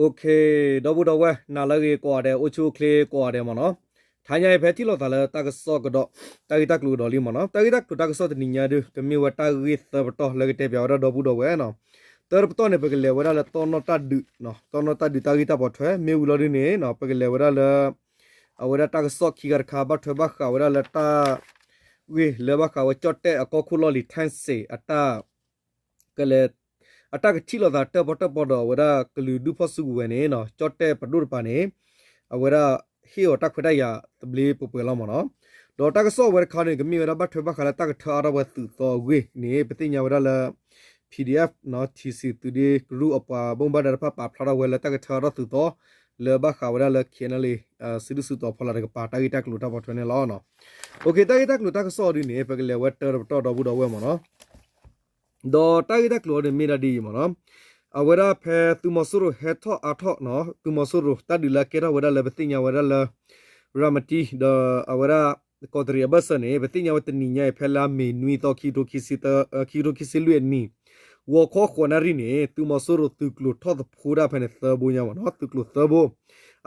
Okay, ဒီပုၢ်ဒီဝဲၢ် နၤလၢအဂ့ၤကိးဂၤဒဲး, အိၣ်ဆူၣ်အိၣ်ချ့ကိးဂၤဒဲးမ့ၢ်နီၤ. တဟါညါအံၤ ဖဲထံၣ်လိာ်သးလၢတၢ်ကစီၣ်ကဒီး တၢ်ဂ့ၢ်တၢ်ကျိၤကဒီးလံမ့ၢ်နီၤ. တၢ်ဂ့ၢ်တၢ်ကျိၤတၢ်ကစီၣ်တနံၤညါဒုး ကမ့ၢ်ဝဲတၢ်ဂ့ၢ်သၢပတီၢ်လၢကတဲပၠးဝဲဒၣ်ဒီပုၢ်ဒီဝဲၢ်နီၤ. သၢပတီၢ်န့ၣ် ပကလဲၤဝဲဒၣ်လၢတီနီၢ်တၢ်ဒုး, တီနီၢ်တၢ်ဒုးတၢ်ဂ့ၢ်တၢ်ပိာ်ထွဲ မ့ၢ်ဝံၤလီၤဒုးန့ၣ် ပကလဲၤဝဲဒၣ်လၢ အဝဲဒၣ်တၢ်ကစီၣ်ခံခါတခါ ဘၣ်ထွဲဘၣ်ဃးဝဲဒၣ်လၢတၢ် ဂ့ၢ်လၢဘၣ်ဃးဝဲကၠီၣ်တဲၣ်အကီၢ်ခိၣ်လီၢ်လံၤ ထၣ်စ့ၣ် အတၢ် ကလဲၤ အတၢ်ကထံၣ်လိာ်သးတၢၣ်ပီၣ်တၢၣ်ပီဒီးအဝဲဒၣ်ကလုာ်ဒူၣ်ဖီၣ်စုကဝဲၤန့ၣ် ကၠီၣ်တဲၣ်ပဒိၣ်တပၤန့ၣ် အဝဲဒၣ်ဟ့ၣ်အီၤတၢ်ခွဲးတၢ်ယာ်သဘျ့ပှဲၤပှဲၤလီၤမ့ၢ်နီၤ. ဒီးတၢ်ကစီၣ်အဝဲတခါန့ၣ် ကမ့ၢ်ဝဲဒၣ်ဘၣ်ထွဲဘၣ်ဃးလၢတၢ်ကထၢအါထီၣ်ဝဲသုးသီအဂ့ၢ်န့ၣ် ပသ့ၣ်ညါဝဲဒၣ်လၢ PDF ထံဆံးသုးဒ့ကရူၢ်အပှၤဘၣ်မူဘၣ်ဒါတဖၣ်ပာ်ဖျါထီၣ်ဝဲလၢတၢ်ကထၢအါထီၣ်သုးသီ လၢဘၣ်ဃးဝဲဒၣ်လၢ KNLA စုဒုၣ်စုတီၤဖီလာ်တကပၤတၢ်ဂ့ၢ်တၢ်ကျိၤတၢ်ပိာ်ထွဲန့ၣ်လီၤ. Okay, တၢ်ဂ့ၢ်တၢ်ကျိၤတၢ်ကစီၣ်ဒုးန့ၣ် ပကလဲၤဝဲတၢတပတီၢ်ဒီပုၢ်ဒီဝဲၢ်မ့ၢ်နီၤ. ဒီးတၢ်ဂ့ၢ်တၢ်ကျိၤအံၤန့ၣ်မ့ၢ်ဒၣ်ဒ်အံၤမ့ၢ်နီၤ. အဝဲဒၣ်ဖဲသုးမီၤစိရိၤဟဲထီၣ်အါထီၣ်နီၤ, သုးမီၤစိရိၤတၢ်ဒုးလၢအကဲထီၣ်ဝဲဒၣ်လၢပသ့ၣ်ညါဝဲဒၣ်လၢ ရၤမတံ ဒီးအဝဲဒၣ် ကီးတရံးအဘၢၣ်စၢၤန့ၣ် ပသ့ၣ်ညါဝဲတနံၤညါအံၤ ဖဲလါမ့ၤနွံသီ ခံကထိခံဆံလွံၢ်အနံၣ် ဂီၤခီဃိးနၣ်ရံၣ်န့ၣ် သုးမီၤစိရိၤသုးကျိၤထီၣ်သဖှိဒၣ်ဖဲန့ၣ်သၢဘိညါမ့ၢ်နီၤ, သုးကျိၤသၢဘိ.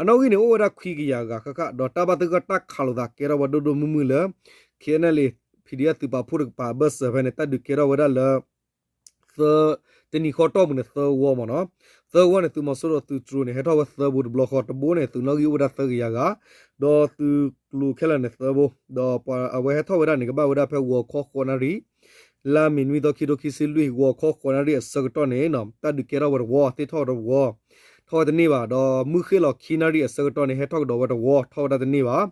အနီၣ်ဂံၢ်န့ၣ် အိၣ်ဝဲဒၣ်ခွံကယၤဂၤဃၣ်ဃၣ် ဒီးတၢ်ဘၣ်သဂၢၢ်တၢ်ခးလိာ်သးကဲထီၣ်ဝဲဒိၣ်ဒိၣ်မုၢ်မုၢ်လၢ KNLA PDF သုးပာ်ဖှိၣ်တကပၤအဘၢၣ်စၢၤဖဲန့ၣ် တၢ်ဒုးကဲထီၣ်ဝဲဒၣ်လၢ သၢ တနံၤဃီတီၢ်ပူၤန့ၣ် သၢဝီမ့ၢ်နီၤ. သၢဝီန့ၣ် သုးမီၤစိရိၤသုးတြိၤန့ၣ် ဟဲထီၣ်ဝဲသၢဘိတဘျီဃီ, တဘိန့ၣ် သုးနီၣ်ဂံၢ်အိၣ်ဝဲဒၣ်သၢကယၤဂၤ, ဒီးသုးကျိၤခဲလၢာ်န့ၣ်သၢဘိ, ဒီးပှၤအဝဲဟဲထီၣ်ဝဲဒၣ်န့ၣ် ကဘၣ်ဝဲဒၣ်ဖဲဂီၤခီဃိးနၣ်ရံၣ် လါမ့ၤနွံသီ ခံကထိခံဆံလွံၢ် ဂီၤခီဃိးနၣ်ရံၣ်အဆၢကတီၢ်န့ၣ် တၢ်ဒုးကဲထီၣ်ဝဲတဝီ, သ့ၣ်ထီၣ်ဝဲတဝီ, ထီၣ်ဝဲတန့ၢ်ဘၣ်, ဒီးမုၢ်ဃ့ၢ်လီၤခံနၣ်ရံၣ်အဆၢကတီၢ်န့ၣ် ဟဲထီၣ်ကဒီးဝဲတဝီ, ထီၣ်ဝဲဒၣ်တန့ၢ်ဘၣ်.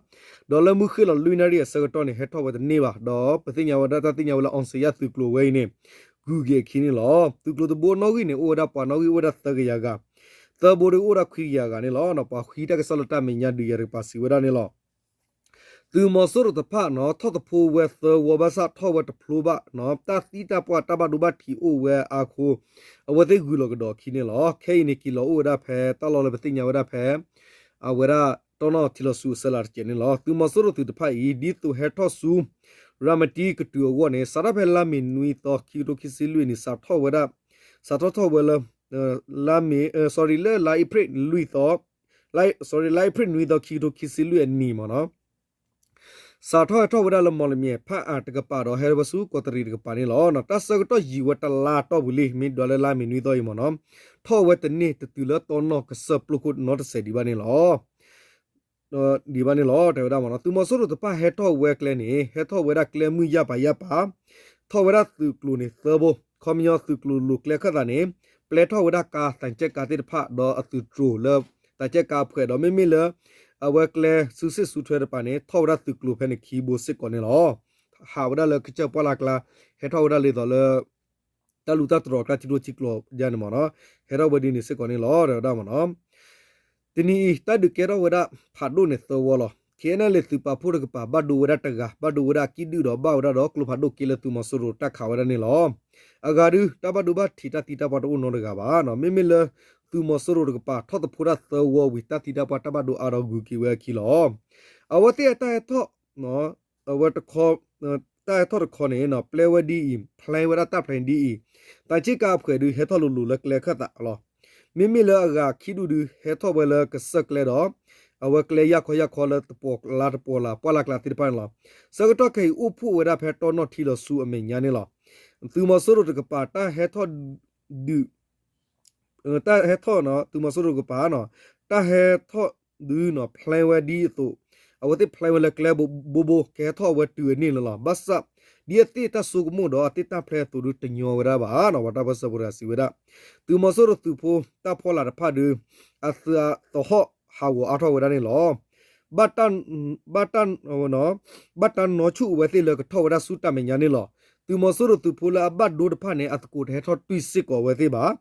ဒီးလၢမုၢ်ဃ့ၢ်လီၤလွံၢ်နၣ်ရံၣ်အဆၢကတီၢ်န့ၣ် ဟဲထီၣ်ဝဲတန့ၢ်ဘၣ်, ဒီးပသ့ၣ်ညါဝဲဒၣ်တၢ်သ့ၣ်ညါဝဲလၢ အီစ့ယၣ်သုးကျိၤဝဲအံၤန့ၣ် ဂုၤက့ၤအခံန့ၣ်လီၤ. သုးကျိၤတဘိနီၣ်ဂံၢ်န့ၣ် အိၣ်ဝဲဒၣ်ပှၤနီၣ်ဂံၢ်အိၣ်ဝဲဒၣ်သၢကယၤဂၤ, သၢဘိဒုးအိၣ်ဝဲဒၣ်ခွံကယၤဂၤန့ၣ်လီၤ. ပှၤဃံတၢ်ကစီၣ်လၢတၢ်မဲာ်ညါဒုးယၤတကပၤစံးဝဲဒၣ်န့ၣ်လီၤ. သုးမီၤစိရိၤတဖၣ်နီၤ ထီၣ်သဖှိဝဲသၢဝီဘၣ်ဆၣ်ထီၣ်ဝဲတဖျိဘၣ်နီၤ, တၢ်သံတၢ်ပှၢ်တၢ်ဘၣ်ဒိဘၣ်ထံးအိၣ်ဝဲအါအဃိ အဝဲသ့ၣ်ဂုၤလီၤကဒီးအခံန့ၣ်လီၤ. ခဲအံၤန့ၣ် က့ၤလီၤအိၣ်ဝဲဒၣ်ဖဲတၢ်လီၢ်လၢပသ့ၣ်ညါဝဲဒၣ်ဖဲ အဝဲဒၣ်တီနီၣ်ထံလီၤဆူအဆၢလၢ်တကဲးန့ၣ်လီၤ. သုးမီၤစိရိၤသုးတဖၣ်အံၤ ဒ်သိးဟဲထီၣ်ဆူ ရၤမတံကတုၤအဂီၢ်န့ၣ် စးထီၣ်ဖဲလါမ့ၤနွံသီ ခံကထိခံဆံလွံၢ်န့ၣ် စးထီၣ်ဝဲဒၣ် စးထီၣ်ထီၣ်ဝဲလၢ လါမ့ၤ sorry လၢလါအ့ဖြ့ၣ်လွံၢ်သီ sorry လါအ့ဖြ့ၣ်နွံသီ ခံကထိခံဆံလွံၢ်အနံၤမ့ၢ်နီၤ စးထီၣ်ဟဲထီၣ်ဝဲဒၣ်လၢမီၢ်လမၠဲၣ်ဖးအါတကပၤဒီးဟဲဝဲဆူကီးတရံးတကပၤန့ၣ်လီၤ. တၢ်ဆၢကတီၢ်ယံာ်ဝဲတလါတီၢ်ပူၤလံ မ့ၢ်ဒွးလၢလါမ့ၤနွံသီအံၤမ့ၢ်နီၤ ထီၣ်ဝဲတန့ၢ်တတုၤလၢတီနီၣ်ကစၢၢ်ပျိခိၣ်နီတစဲးဒံးဘၣ်န့ၣ်လီၤ. ဒံးဘၣ်န့ၣ်လီၤ တဲဝဲဒၣ်မ့ၢ်နီၤ သုးမီၤစိရိၤတဖၣ်ဟဲထီၣ်ဝဲကျဲန့ၣ် ဟဲထီၣ်ဝဲဒၣ်ကျဲမုၢ်ယၢ်ပၤယၢ်ပၤ ထီၣ်ဝဲဒၣ်သုးကျိၤန့ၣ်သၢဘိ ခီပညီသုးကျိၤလိာ်ကျဲခၢၣ်သးန့ၣ် ပျဲထီၣ်ဝဲဒၣ်ကါသံချပ်ကားသ့ၣ်တဖၣ် ဒီးအသုးတြိၤလၢသံချပ်ကားအဖှဲးဒီးမ့မ့ၢ်လၢ အဝဲကျဲစုစ့ၣ်စုထွဲတပၤန့ၣ် ထီၣ်ဝဲဒၣ်သုးကျိၤဖဲန့ၣ်ခံဘိစ့ၢ်ကီးန့ၣ်လီၤ. ဟးဝဲဒၣ်လၢကစၢၢ်ပှၢ်လၢ်ကျါ ဟဲထီၣ်ဝဲဒၣ်လၢသိးလၢ တၢ်လူၢ်တၢ်တြီၤအကျါထံကျိထံကျိယါန့ၣ်မ့ၢ်နီၤ ဟဲထီၣ်ဝဲဒ်န့ၣ်စ့ၢ်ကီးန့ၣ်လီၤ တဲဝဲဒၣ်မ့ၢ်နီၤ တနံၤအံၤ တၢ်ဒုးကဲထီၣ်ဝဲဒၣ်ဖးဒိၣ်န့ၣ်သၢဝီလီၤ. KNLA သုးပာ်ဖှိၣ်တကပၤ ဘၣ်ဒိဝဲဒၣ်တဂၤ ဘၣ်ဒိဝဲဒၣ်အကံၣ်ဒုၣ်ဒီးဘၣ်ဝဲဒၣ်ဒီးကျိဖးဒိၣ်က့လၢသုးမီၤစိရိၤတၢ်ခးဝဲဒၣ်န့ၣ်လီၤ. အဂၤဒုး တၢ်ဘၣ်ဒိဘၣ်ထံးတၢ်သံတၢ်ပှၢ်တအိၣ်နီတဂၤဘၣ်. မ့မ့ၢ်လၢသုးမီၤစိရိၤတကပၤ ထီၣ်သဖှိဒၣ်သၢဝီဝံၤ တၢ်သံတၢ်ပှၢ်တၢ်ဘၣ်ဒိအါဒီးဂုၤက့ၤဝဲအခံလီၤ. အဝဲသ့ၣ်အတၢ်ဟဲထီၣ် အဝဲတခီ တၢ်ဟဲထီၣ်တခီန့ၣ် ပျဲဝဲဒ်အံၤ plan ဝဲဒၣ်တၢ် plan ဒ်အံၤ သံချပ်ကားအဖှဲးဒုး ဟဲထီၣ်လိၤလိၤလၢကျဲခၢၣ်သးလီၤ. မ့မ့ၢ်လၢအဂၤခံဒူၣ်ဒုး ဟဲထီၣ်ဝဲလၢကစၢၢ်ကျဲဒီး အဝဲကျဲယၢ်ခီယၢ်ခီလၢတပီၤလါတပီၤလၢ် ပှၢ်လၢ်ကျါသ့ၣ်တဖၣ်န့ၣ်လီၤ. ဆၢကတီၢ်ခဲအံၤ အိၣ်ဖှိၣ်ဝဲဒၣ်ဖဲတီနီၣ်ထံလီၤဆူအမဲာ်ညါန့ၣ်လီၤ. သုးမီၤစိရိၤတကပၤ တၢ်ဟဲထီၣ်ဒုး တၢ်ဟဲထီၣ် သုးမီၤစိရိၤတကပၤ တၢ်ဟဲထီၣ်ဒုး plan ဝဲဒ်အသိး အဝဲသ့ၣ် plan ဝဲလၢကျဲဘိဘိ ကဟဲထီၣ်ဝဲတုၤအန့ၣ်လီၤ. ဘၣ်ဆၣ် ဒ်အသ့ၣ်တၢ်ဆိကမိၣ်ဒီးအသ့ၣ်တၢ် plan အသိးဒုး တညီဝဲဒၣ်ဘၣ်နီၤ. ပှၤတၢ်ပၢၢ်ဆၢဖိတဂၤစံးဝဲဒၣ် သုးမီၤစိရိၤသုးဖိတၢ်ဖီလာ်တဖၣ်ဒုး အသုးသဟီၣ်ဟးဂီၤအါထီၣ်ဝဲဒၣ်န့ၣ်လီၤ. ဘၣ်တၢ် ဘၣ်တၢ်နီၤဆူၣ်အဝဲသ့ၣ်လၢကထီၣ်ဝဲဒၣ်ဆူတၢ်မဲာ်ညါန့ၣ်လီၤ. သုးမီၤစိရိၤသုးဖိလၢအဘၣ်ဒိတဖၣ်န့ၣ် အသကိးတဟဲထီၣ်တွံၢ်စ့ၢ်ကီးအဝဲသ့ၣ်ဘၣ်.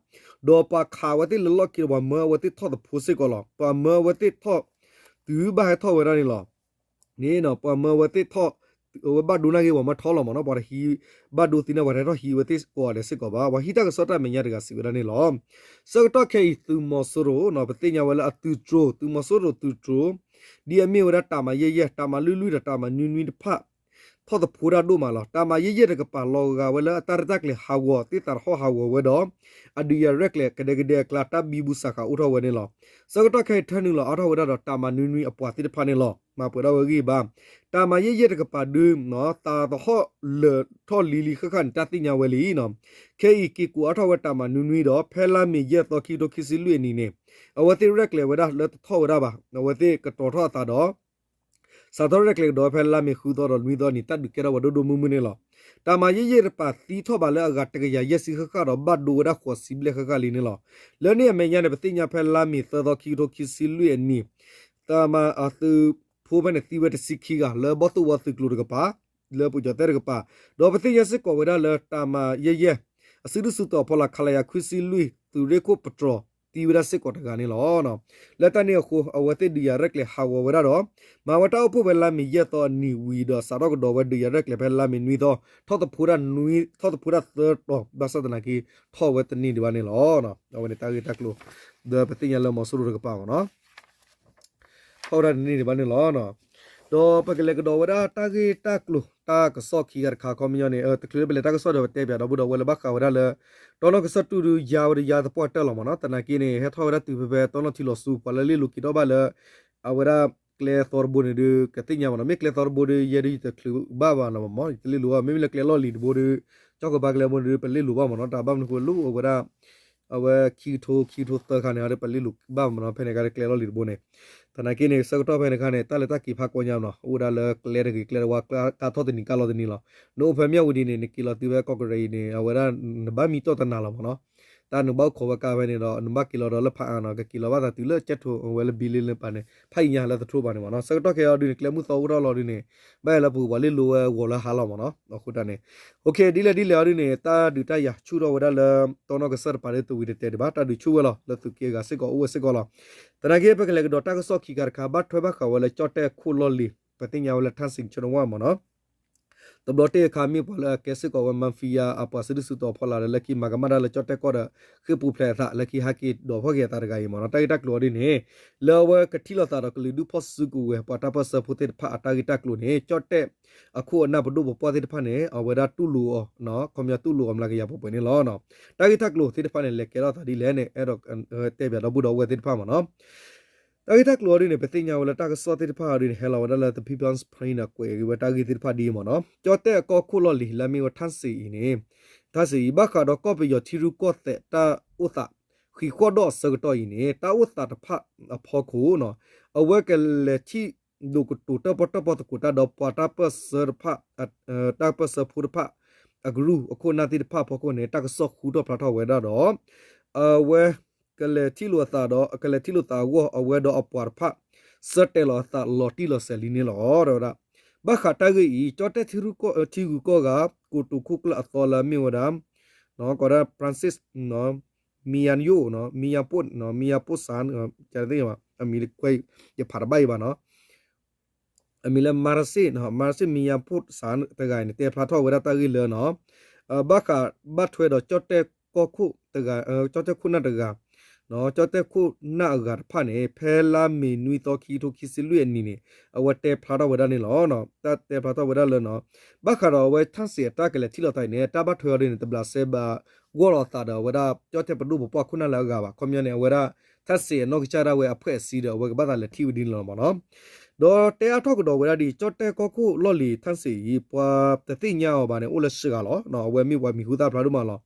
ဒီးပှၤခးဝဲသ့ၣ်လၢလီၢ်ခံဒီး ပှၤမၢအဝဲသ့ၣ်ထီၣ်သဖှိစ့ၢ်ကီးလီၤ. ပှၤမၢအဝဲသ့ၣ်ထီၣ် တုၤဘၣ်ဟဲထီၣ်ဝဲဒၣ်န့ၣ်လီၤ. န့ၣ် ပှၤမၢအဝဲသ့ၣ်ထီၣ် အဝဲဘၣ်ဒိနာ်က့ၤပှၤမၢထီလီၤမ့ၢ်နီၤ. ပှၤတဟံး ဘၣ်ဒိသံန့ၣ် ပှၤတဟဲထီၣ်ဟံးဝဲသ့ၣ်ကိးဂၤဒဲးစ့ၢ်ကီးဘၣ်. ပှၤဟံးတၢ်ကစီၣ်တၢ်မဲာ်ညါတဂၤစံးဝဲဒၣ်န့ၣ်လီၤ. ဆၢကတီၢ်ခဲအံၤ သုးမီၤစိရိၤ ပသ့ၣ်ညါဝဲလၢအသုးတြိၤ သုးမီၤစိရိၤသုးတြိၤ ဒ်အမ့ၢ်ဝဲဒၣ်တၢ်မၤယဲၢ်ယဲၢ် တၢ်မၤလွံၢ်လွံၢ်ဒီးတၢ်မၤနွံနွံတဖၣ် ထီၣ်သဖှိတၢ်ဒိၣ်မးလီၤ. တၢ်မၤယဲၢ်ယဲၢ်တကပၤလီၤဂာ်ဝဲလၢအတၢ်ရဲၣ်တၢ်ကျဲၤဟးဂီၤ သ့ၣ်သးတဟီၣ်ဟးဂီၤဝဲဒီး အဒုးယၤရဲၣ်ကျဲၤကဒဲကဒဲအကျါ တၢ်ဘံဘူစးဃာ်အိၣ်ထီၣ်ဝဲန့ၣ်လီၤ. ဆၢကတီၢ်ခဲအံၤထၢနုာ်လီၤအါထီၣ်ဝဲဒၣ်ဒီး တၢ်မၤနွံနွံအပှၤသ့ၣ်တဖၣ်န့ၣ်လီၤ. မၤပှဲၤထီၣ်ဝဲဂံၢ်ဘါ တၢ်မၤယဲၢ်ယဲၢ်တကပၤဒု သးသဟီၣ်လၢာ်ထီၣ်လံၤလံၤဃၣ်ဃၣ်န့ၣ် တၢ်သ့ၣ်ညါဝဲလံနီၤ. ခဲအံၤ က့ၤကိးအါထီၣ်ဝဲတၢ်မၤနွံနွံဒီး ဖဲလါမ့ၤယဲၢ်သီ ခံကထိခံဆံလွံၢ်အနံၤန့ၣ် အဝဲသ့ၣ်ရဲၣ်ကျဲၤဝဲဒၣ်လၢတထီၣ်ဝဲဒၣ်ဘၣ်. အဝဲသ့ၣ်ကတီၤထီၣ်အသးဒီး စးထီၣ်ရဲၣ်ကျဲၤကဒီးဖဲလါမ့ၤဃုသီဒီးနွံသီန့ၣ် တၢ်ဒုးကဲထီၣ်ဝဲဒိၣ်ဒိၣ်မုၢ်မုၢ်န့ၣ်လီၤ. တၢ်မၤယဲၢ်ယဲၢ်တကပၤသံထီၣ်ဘၣ်လၢအဂၤတကယၤယဲၢ်ဆံဃၣ်ဃၣ်ဒီး ဘၣ်ဒိဝဲဒၣ်ဃိးဆံဘျဲၣ်ဃၣ်ဃၣ်လံန့ၣ်လီၤ. လၢန့ၣ်အမဲာ်ညါန့ၣ် ပသ့ၣ်ညါဖဲလါမ့ၤသၢသီ ခံကထိခံဆံလွံၢ်အနံၤ တၢ်မၤအသုးဖိဖဲန့ၣ်သံဝဲတဆံခံဂၤ လၢဘီၣ်သိၣ်ဝီသုးကျိၤတကပၤ လၢပကၠီၤသဲတကပၤ, ဒီးပသ့ၣ်ညါစ့ၢ်ကီးဝဲဒၣ်လၢတၢ်မၤယဲၢ်ယဲၢ် အစုဒုၣ်စုတီၤဖီလာ် ခလရ ခွံဆံလွံၢ် သုးရ့ၣ်ခိၣ်ပတြီၤ သံဝဲဒၣ်စ့ၢ်ကီးတဂၤန့ၣ်လီၤ. လၢတၢ်န့ၣ်အဃိ အဝဲသ့ၣ်ဒုးယၤရဲၣ်ကျဲၤဟးဂီၤဝဲဒၣ်ဒီး မၤဝဲတၢ်အိၣ်ဖှိၣ်ဖဲလါမ့ၤယဲၢ်သီအနံၤဝံၤဒီး စးထီၣ်ကဒီးဝဲဒုးယၤရဲၣ်ကျဲၤဖဲလါမ့ၤနွံသီ ထီၣ်သဖှိတၢ်နွံ ထီၣ်သဖှိတၢ်သၢတီၤ ဘၣ်ဆၣ်သနာ်က့ ထီၣ်ဝဲတန့ၢ်ဒံးဘၣ်န့ၣ်လီၤ. အဝဲန့ၣ်တၢ်ဂ့ၢ်တၢ်ကျိၤ ဒီးပသ့ၣ်ညါလၢမီၤစိရိၤတကပၤမ့ၢ်နီၤ ထီၣ်ဝဲဒၣ်တန့ၢ်ဒံးဘၣ်န့ၣ်လီၤ. ဒီးပကလဲၤကဒီးဝဲဒၣ်တၢ်ဂ့ၢ်တၢ်ကျိၤ တၢ်ကစီၣ်ခံဂၤတခါ ခီပညီန့ၣ် တချုးလၢပလဲၤတၢ်ကစီၣ်ဒီးပတဲပၠးဒီပုၢ်ဒီဝဲၢ်လၢဘၣ်ဃးဝဲဒၣ်လၢ တီနီၣ်ကစၢၢ်တူၢ်ဒုးယါဝဲဒၣ်ယါသပှၢ်တၢၢ်လီၤမ့ၢ်နီၤ. သနာ်က့န့ၣ် ဟဲထီၣ်ဝဲဒၣ်တုၤဖဲဖဲတီနီၣ်ထံလီၤဆူ ပှၤလၢလ့ၣ်လိၤက့ၤထီၣ်ဘၣ်လၢ အဝဲဒၣ်ကျဲသီတဘိန့ၣ်ဒုး ကသ့ၣ်ညါမ့ၢ်နီၤ. မ့ၢ်ကျဲသီတဘိဒုး ယဲဒုးယတချုးဘၣ်ဘၣ်နီၤမ့ၢ် ယတလ့ၣ်လိၤဘၣ်. မ့မ့ၢ်လၢကျဲလီၢ်လံၤတဘိဒုး ကၠီၣ်ကဘါကျဲတဘိန့ၣ်ဒုး ပလ့ၣ်လိၤဘၣ်မ့ၢ်နီၤ. တၢ်ဘၣ်မနုၤဃိလၢအဝဲဒၣ် အဝဲခံကထိ ခံကထိသၢခါန့ၣ် ပလ့ၣ်လိၤဘၣ်မ့ၢ်နီၤ ဖဲန့ၣ်အခါလၢကျဲလီၢ်လံၤတဘိန့ၣ်. သနာ်က့န့ၣ် ဆၢကတီၢ်ဖဲန့ၣ်အခါန့ၣ် တၢ်လဲၤတၢ်က့ၤဖးကီညါမ့ၢ်နီၤ အိၣ်ဝဲဒၣ်လၢကျဲတဂ့ၤကျဲတဝါ ကါထီၣ်တနံၤကါလီၤတနံၤလီၤ. နအိၣ်ဖဲမၠၣ်ဝတံၤန့ၣ် နက့ၤလီၤတုၤဖဲကီၢ်ကရ့ၣ်အံၤန့ၣ် အဝဲဒၣ် နဘၣ်မံတီၢ်တနၤလီၤမ့ၢ်နီၤ. တၢ်နဘၣ်အိၣ်ခိးဝဲကါဖဲန့ၣ်ဒီး နဘၣ်က့ၤလီၤဒီးလၢဖးအါနီၤ ကက့ၤလီၤဘၣ်သးတုၤလၢကၠဲးထိးဝဲလၢဘံလ့လၢပၤန့ၣ် ဖးအံၤညါလၢသထြိပၤန့ၣ်မ့ၢ်နီၤ. ဆၢကတီၢ်ခဲအံၤဒုးန့ၣ် ကျဲမုၢ်သီအိၣ်ထီၣ်လီၤဒုးန့ၣ် ဘၣ်ယဲလၢပကပှၤလ့ၣ်လိၤဝဲဂီၤလၢဟါလီၤမ့ၢ်နီၤ. အဃိတၢ်န့ၣ် ဒ်လဲၣ်ဒ်လဲၣ်အီၤဒုးန့ၣ် တၢ်ဒုးတၢ်ယၤဆူၣ်ထီၣ်ဝဲဒၣ်လၢ တီနီၣ်ကစၢၢ်တပၤဒ်တဝံၤတတဲဒံးဘၣ် တၢ်ဒုးဆူၣ်ဝဲလီၤ လၢသုးက့အဂၤစ့ၢ်ကီးအိၣ်ဝဲစ့ၢ်ကီးလီၤ. သနာ်က့ ပကလဲၤကဒီးတၢ်ကစီၣ်ခံခါတခါ ဘၣ်ထွဲဘၣ်ဃးဝဲလၢကၠီၣ်တဲၣ်အခိၣ်လီၢ်လံၤ ပသ့ၣ်ညါဝဲလၢ ထၣ်စံး ချိနဝၣ် မ့ၢ်နီၤ. တဘျီတ့ၢ်အခါ မ့ၢ်ပှၤလၢအကဲစ့ၢ်ကီးဝဲ mafia အပှၤစုဒုၣ်စုတီၤဖီလာ်ဒီး လၢခံမၤကမၣ်တၢ်လၢကၠီၣ်တဲၣ်ကီၢ်ဒီး ဃ့ၢ်ပူၤဖျဲးအသး လၢခံဟးက့ၤဒီးဖီၣ်က့ၤအသးတဂၤအံၤမ့ၢ်နီၤ. တၢ်ဂ့ၢ်တၢ်ကျိၤအီၤဒ်န့ၣ် လၢအဝဲကထံၣ်လိာ်သးဒီးကလုာ်ဒူၣ်ဖီၣ်စုကဝဲၤ ပှၤတၢ်ပၢၢ်ဆၢဖိသ့ၣ်တဖၣ်အတၢ်ဂ့ၢ်တၢ်ကျိၤန့ၣ် ကၠီၣ်တဲၣ်အခိၣ်အနၢ်ပဒိၣ်ပပှၢ်သ့ၣ်တဖၣ်န့ၣ် အဝဲဒၣ်တူၢ်လိာ်အီၤ ခီပညီတူၢ်လိာ်အီၤမျးကယၤပှဲၤပှဲၤန့ၣ်လီၤ. တၢ်ဂ့ၢ်တၢ်ကျိၤသ့ၣ်တဖၣ်န့ၣ် လဲၤကဲထီၣ်သးဒ်လဲၣ်န့ၣ် အဲၣ်ဒိးတဲပၠးဒီပုၢ်ဒီဝဲၢ်သ့ၣ်တဖၣ်မ့ၢ်နီၤ. တၢ်ဂ့ၢ်တၢ်ကျိၤအီၤဒ်န့ၣ် ပသ့ၣ်ညါဝဲလၢတၢ်ကစီၣ်သ့ၣ်တဖၣ်အီၤဒ်န့ၣ် ဟဲလီၤဝဲဒၣ်လၢ The People's Spring ဒီးကွဲးက့ၤဝဲတၢ်ဂ့ၢ်သ့ၣ်တဖၣ်ဒ်အံၤမ့ၢ်နီၤ. ကၠီၣ်တဲၣ်အကီၢ်ခိၣ်လီၢ်လံၤ လၢအမ့ၢ်ဝဲ ထၣ်စံး အံၤန့ၣ် ထၣ်စံး အံၤ ဘၣ်ဃးဒီးကီၢ်ပယီၤထံရူၢ်ကီၢ်သဲးတၢ်အိၣ်သး ဃံးဃီၣ်ဒီၣ်အဆၢကတီၢ်အံၤန့ၣ် တၢ်အိၣ်သးတဖၣ်အဖီခိၣ် အဝဲကလဲၤထံၣ်ဒိၣ်ကတိၤတၢၣ်ပီၣ်တၢၣ်ပီသကိးတၢ်ဒီး ပှၤတၢ်ပၢၢ်ဆၢတဖၣ် တၢ်ပၢၢ်ဆၢဖိတဖၣ် အကရူၢ်အခိၣ်နၢ်သ့ၣ်တဖၣ်အဖီခိၣ်န့ၣ် တၢ်ကစီၣ်ဃုထီၣ်ဖျါထီၣ်ဝဲဒၣ်ဒီး အဝဲကလဲၤထံၣ်လိာ်အသးဒီး ကလဲၤထံၣ်လိာ်သးအဂီၢ် အဝဲဒီးအပှၤတဖၣ် ဆၢတဲာ်လီၤအသးလီၤတံၢ်လီၤဆဲးလံန့ၣ်လီၤ တဲဝဲဒၣ်. ဘၣ်ဃးတၢ်ဂ့ၢ်အံၤ ကၠီၣ်တဲၣ်ထံရူၢ်ကီၢ် ထံဂုၤကီၢ်ဂၤ ကိတိာ်ခိၣ်ကျၢၢ်အသီလၢအမ့ၢ်ဝဲဒၣ် ကိးဒၣ် Francis Miyayo နီၤ Miyapo နီၤ Miyapo San အမံၤ ယဖးတဘၣ်အံၤဘၣ်နီၤ အမံၤလၢ Marassi နီၤ Marassi Miyapo San တဂၤအံၤန့ၣ် တဲဖျါထီၣ်ဝဲဒၣ်တၢ်ဂ့ၢ်လၢနီၤ ဘၣ်ဃးဘၣ်ထွဲဒီးကၠီၣ်တဲၣ်ကီၢ်ခိၣ်တဂၤ ကၠီၣ်တဲၣ်ခိၣ်နၢ်တဂၤ ကၠီၣ်တဲၣ်ခိၣ်နၢ်အဂၤတဖၣ်န့ၣ် ဖဲလါမ့ၤနွံသီ ခံကထိခံဆံလွံၢ်အနံၤန့ၣ် အဝဲတဲဖျါထီၣ်ဝဲဒၣ်န့ၣ်လီၤ. တၢ်တဲဖျါထီၣ်ဝဲဒၣ်လၢနီၤ ဘၣ်ဃးဒီးအဝဲ ထၣ်စံး အတၢ်ကလဲၤထံၣ်လိာ်သးအံၤန့ၣ် တၢ်ဘၣ်ထွဲအီၤဒ်န့ၣ် တဘျးစဲဘၣ်ဂီၢ်လိာ်သးဒီးအဝဲဒၣ် ကၠီၣ်တဲၣ်ပဒိၣ်ပပှၢ်ခိၣ်နၢ်လၢအဂၤဘၣ်. ခီပညီန့ၣ် အဝဲဒၣ် ထၣ်စံး အနီၢ်ကစၢ်ဒၣ်ဝဲအဖှဲးအစံဒီး အဝဲကဘၣ်သးလဲၤထံၣ်ဝဲဒ်န့ၣ်လီၤမ့ၢ်နီၤ. ဒီးတဲအါထီၣ်ကဒီးဝဲဒၣ်ဒ် ကၠီၣ်တဲၣ်ကီၢ်ခိၣ်လီၢ်လံၤ ထၣ်စံး အံၤ ပှၤတသ့ၣ်ညါအီၤဘၣ်န့ၣ် အိၣ်လၢစှၤဂၤလီၤ. အဝဲမ့ၢ်ပှၤမံၤဟူသၣ်ဖျါဒိၣ်မးလီၤ.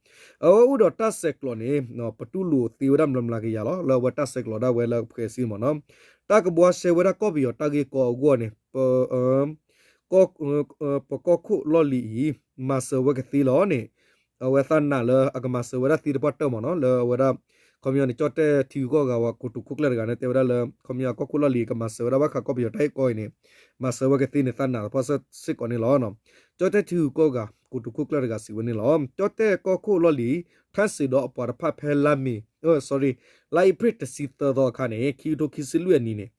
အဝဲအိၣ်ဒီးတၢ်ဆဲးကျိးန့ၣ် ပတူၢ်လိာ်သ့ဝဲဒၣ်မျးမျးကယၤလီၤ. လၢအဝဲတၢ်ဆဲးကျိးဒၣ်ဝဲလၢအဖှဲးအစံမ့ၢ်နီၤ. တၢ်ကဘှါရှဲဝဲဒၣ်ကီၢ်ပယီၤတၢ်ဂ့ၢ်ကီအဂီၢ်န့ၣ် ပကီၢ်ခိၣ်လီၢ်လံၤအံၤ မၤစၢၤဝဲကသ့လီၤန့ၣ် အဝဲသးနာ်လၢအကမၤစၢၤဝဲဒၣ်သ့တပှၢ်တၢၢ်မ့ၢ်နီၤ လၢအဝဲဒၣ် ခီပညီန့ၣ် ကၠီၣ်တဲၣ်ထံဂုၤကီၢ်ဂၤဝဲ ကိတိာ်ခိၣ်ကျၢၢ်တဂၤန့ၣ် တဲဝဲဒၣ်လၢ ခီပညီအကီၢ်ခိၣ်လီၢ်လံၤကမၤစၢၤဝဲဒၣ်ဘၣ်ဃးကီၢ်ပယီၤတၢ်ဂ့ၢ်ကီအံၤန့ၣ် မၤစၢၤဝဲကသ့န့ၣ်သးနာ်သပှၢ်စ့ၢ်ကီးန့ၣ်လီၤ. ကၠီၣ်တဲၣ်ထံဂုၤကီၢ်ဂၤ ကိတိာ်ခိၣ်ကျၢၢ်တဂၤစံးဝဲန့ၣ်လီၤ. ကၠီၣ်တဲၣ်ကီၢ်ခိၣ်လီၢ်လံၤ ထၣ်စံးဒီးအပှၤတဖၣ်ဖဲလါမ့ၤ sorry လါအ့ဖြ့ၣ်တဆံသၢသီအခါန့ၣ် ခံကထိခံဆံလွံၢ်အနံၤန့ၣ်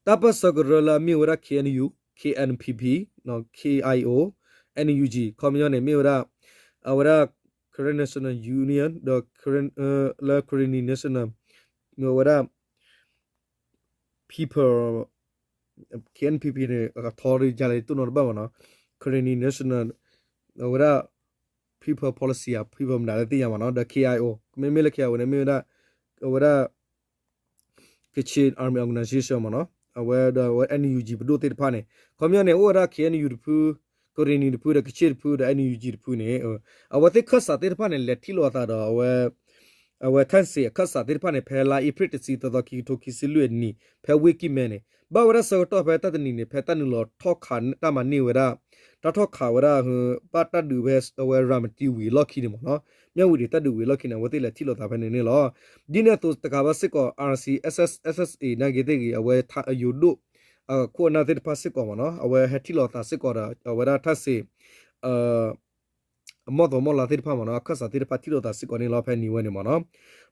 တၢ်ပၢၢ်ဆၢကရၢလၢအမ့ၢ်ဝဲဒၣ် K N U, K N P P, K I O, N U G ခီပညီန့ၣ် မ့ၢ်ဝဲဒၣ် အဝဲဒၣ် Karen National Union ဒီး Karen လၢ Karenni National မ့ၢ်ဝဲဒၣ် People K N P P န့ၣ် အထီဒ်ယၤလဲၣ် တိၢ်နီၣ်တဘၣ်မ့ၢ်နီၤ Karenni National အဝဲဒၣ် People Policy အ People မတၤလၢသ့ၣ်ညါမ့ၢ်နီၤ ဒီး K I O မ့မ့ၢ်လၢ K I O န့ၣ် မ့ၢ်ဝဲဒၣ် အဝဲဒၣ် Kachin Army Organization မ့ၢ်နီၤ အဝဲဒီးအဝဲ N U G ပဒိၣ်သ့ၣ်တဖၣ်န့ၣ် ခီပညီန့ၣ် အိၣ်ဝဲဒၣ် K N U တဖု Karenni တဖုဒီး Kachin တဖုဒီး N U G တဖုန့ၣ် အဝဲသ့ၣ်ခၢၣ်စးသ့ၣ်တဖၣ်န့ၣ် လဲၤထံၣ်လိာ်အသးဒီး အဝဲ ထၣ်စ့ၣ်အခၢၣ်စးသ့ၣ်တဖၣ်န့ၣ် ဖဲလါအ့ဖြ့ၣ်တဆံသီသီ ခံကထိခံဆံလွံၢ်အနံၤ ဖဲဝ့ၢ်ကံၢ်မဲန့ၣ် ဘၣ်ဝဲဒၣ်ဆၢကတီၢ်ဖဲတၢ်တနံၤန့ၣ် ဖဲတၢ်နုာ်လီၤထီၣ်ခးတၢ်မၤန့ၢ်ဝဲဒၣ် တၢ်ထီၣ်ခးဝဲဒၣ် ဘၣ်တၢ်ဒုးဝဲ အဝဲရၤမတံဝံၤအလီၢ်ခံန့ၣ်မ့ၢ်နီၤ မၠၣ်ဝတံၤတၢ်ဒုးဝံၤအလီၢ်ခံန့ၣ် အဝဲသ့ၣ်လဲၤထံၣ်လိာ်သးဖဲန့ၣ်န့ၣ်လီၤ. ဒ်န့ၣ်အသိးတကးဘၣ်စ့ၢ်ကီး R C S S S A နာ်က့သ့ၣ်ဂ့ၤ အဝဲထါအယိၤဒိၣ် အခိၣ်အနၢ်သ့ၣ်တဖၣ်စ့ၢ်ကီးမ့ၢ်နီၤ အဝဲဟဲထံၣ်လိာ်သးစ့ၢ်ကီးဒီး အဝဲဒၣ်ထၣ်စ့ၣ် အမီၢ်သီမီၢ်လါသ့ၣ်တဖၣ်မ့ၢ်နီၤ အခၢၣ်စးသ့ၣ်တဖၣ်ထံၣ်လိာ်သးစ့ၢ်ကီးန့ၣ်လီၤ ဖဲနံၤဝဲန့ၣ်မ့ၢ်နီၤ.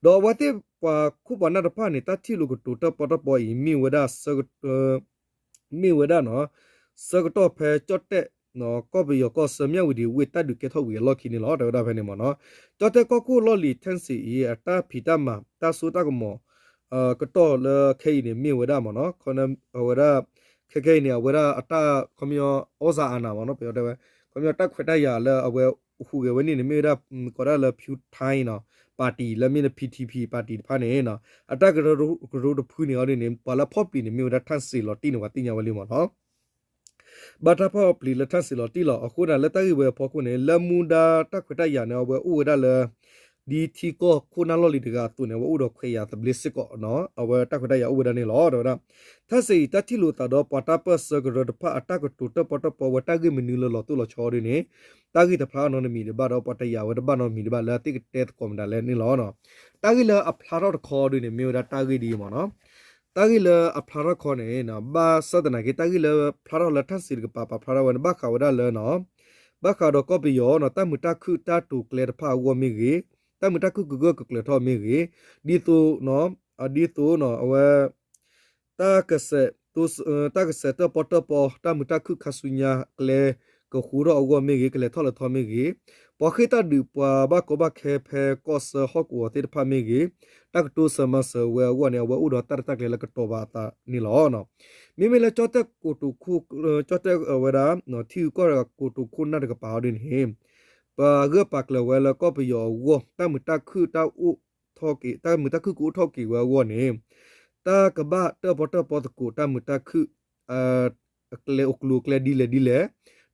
ဒီးအဝဲသ့ၣ်ပှၤခိၣ်ပှၤနၢ်တဖၣ်န့ၣ် တၢ်ထံၣ်လိာ်ကတိၤတၢၣ်ပီၣ်တၢၣ်ပီအံၤ မ့ၢ်ဝဲဒၣ် မ့ၢ်ဝဲဒၣ်နီၤ ဆၢကတီၢ်ဖဲကၠီၣ်တဲၣ် ကီၢ်ပယီၤကီၢ်ဆၢမၠၣ်ဝတံၤဝ့ၢ်တၢ်ဒုးကဲထီၣ်ဝံၤအလီၢ်ခံန့ၣ်လီၤ တဲဝဲဒၣ်ဖဲန့ၣ်မ့ၢ်နီၤ. ကၠီၣ်တဲၣ်ကီၢ်ခိၣ်လီၢ်လံၤ ထၣ်စ့ၣ်အံၤ အတၢ်ဖံးတၢ်မၤ တၢ်စိတၢ်ကမီၤ ကတီၢ်လၢခဲအံၤန့ၣ် မ့ၢ်ဝဲဒၣ်မ့ၢ်နီၤ အဝဲဒၣ် ခဲခဲအံၤန့ၣ် အဝဲဒၣ်အတၢ်ခီပညီ အီၣ်စၣ်အနၤမ့ၢ်နီၤ ပယီၤတဲဝဲ ခီပညီတၢ်ခွဲးတၢ်ယာ်လၢအဝဲဟူးဂဲၤဝဲန့ၣ်န့ၣ် မ့ၢ်ဝဲဒၣ် ကိးဒၣ်လၢ ဖၠူထါနီၤ ပၣ်တံၣ်လၢမ့ၢ်လၢ P T P ပၣ်တံၣ်တဖၣ်န့ၣ် အတၢ်ကရၢကရိတဖုန့ၣ်အီၤဒ်န့ၣ် ပှၤလၢဖီၣ်ပျံၤန့ၣ် မ့ၢ်ဝဲဒၣ်ထၣ်စ့ၣ်လီၤတံၢ်န့ၣ် ပှၤသ့ၣ်ညါဝဲလံမ့ၢ်နီၤ ဘၣ်တၢ်ဖီၣ်ပျံၤလၢထၣ်စ့ၣ်လီၤတံၢ်လီၤ. အဃိန့ၣ် လၢတၢ်ဂ့ၢ်ဝဲအဖီခိၣ်န့ၣ် လၢမူဒါတၢ်ခွဲးတၢ်ယာ်န့ၣ် အဝဲအိၣ်ဝဲဒၣ်လၢ ဒ်ထံကီၢ်ခိၣ်နၢ်လီၢ်လံၤတဂၤအသိးန့ၣ် အဝဲအိၣ်ဒီးခွဲးယာ်သဘျ့စ့ၢ်ကီးနီၤ အဝဲတၢ်ခွဲးတၢ်ယာ်အိၣ်ဝဲဒၣ်န့ၣ်လီၤ တဲဝဲဒၣ် ထၣ်စ့ၣ်အံၤတၢ်ထံၣ်လိာ်သးဒီးပှၤတၢ်ပၢၢ်ဆၢကရၢတဖၣ်အတၢ်ကတိၤတၢၣ်ပီၣ်တၢၣ်ပီဝဲတၢ်ဂ့ၢ်မနုၤလၢလီၤတိၢ်လီၤဆီဒ်န့ၣ် တၢ်ဂ့ၢ်တဖျါအီၤနီတမံၤဒံးဘၣ်ဒီး ပှၤတယာ်ဝဲတဘၣ်နီတမံၤဒံးဘၣ်လၢသ့ၣ်ကတဲသကိးမတၤလဲၣ်န့ၣ်လီၤ. တၢ်ဂ့ၢ်လၢအဖျါထီၣ်တခီဒ်န့ၣ် မ့ၢ်ဝဲဒၣ်တၢ်ဂ့ၢ်ဒ်အံၤမ့ၢ်နီၤ တၢ်ဂ့ၢ်လၢအဖျါထီၣ်တခီန့ၣ် ဘၣ်ဆၣ်သနာ်က့ တၢ်ဂ့ၢ်လၢဖျါထီၣ်လၢထၣ်စ့ၣ်တကပၤ ပာ်ဖျါထီၣ်ဝဲန့ၣ် ဘၣ်ဃးဝဲဒၣ်လၢနီၤ ဘၣ်ဃးဒီးကီၢ်ပယီၤနီၤ တၢ်မုာ်တၢ်ခုၣ်တၢ်တိာ်ကျဲတဖၣ်အဂီၢ်မ့ၢ်ဂ့ၤ, တၢ်မုာ်တၢ်ခုၣ်ကဂၢၢ်ကကျၢၤထီၣ်မ့ၢ်ဂ့ၤ, ဒ်သိး ဒ်သိးနီၤ အဝဲ တၢ်ကစဲး တၢ်ကစဲးတၢၣ်ပီၣ်တၢၣ်ပီ တၢ်မုာ်တၢ်ခုၣ်ခါဆူညါကျဲ ကဃူထီၣ်အဂီၢ်မ့ၢ်ဂ့ၤ, ကလဲၤထီၣ်လဲၤထီမ့ၢ်ဂ့ၤ, ပှၤဃ့ၢ်တၢ်ဒုးပှၤဘၣ်ကီဘၣ်ခဲဖဲကီၢ်ဆၢဟီၣ်ကဝီၤသ့ၣ်တဖၣ်မ့ၢ်ဂ့ၤ, တၢ်ကတိၤဆၢမၤစၢၤဝဲအဂီၢ်န့ၣ် အဝဲအိၣ်ဒီးတၢ်ရဲၣ်တၢ်ကျဲၤလၢကတီၤဘၣ်အသးန့ၣ်လီၤ. မ့မ့ၢ်လၢကၠီၣ်တဲၣ်ကိတိာ်ခိၣ် ကၠီၣ်တဲၣ်ဝဲဒၣ် ထံဂုၤကီၢ်ဂၤကိတိာ်ခိၣ်နၢ်တကပၤအီၤဒ်န့ၣ် ပှၤဂၢၢ်ပာ်ကျၢၤဝဲလၢကီၢ်ပယီၤအဂီၢ် တၢ်မုာ်တၢ်ခုၣ်တၢ်အိၣ်ထီၣ်က့ၤ တၢ်မုာ်တၢ်ခုၣ်ကအိၣ်ထီၣ်က့ၤဝဲအဂီၢ်န့ၣ် တၢ်ကဘၣ်တၢၣ်ပီၣ်တၢၣ်ပီသကိးတၢ်မုာ်တၢ်ခုၣ် အကျဲအိၣ်ကျိၤအကျဲဒ်လဲၣ်ဒ်လဲၣ်,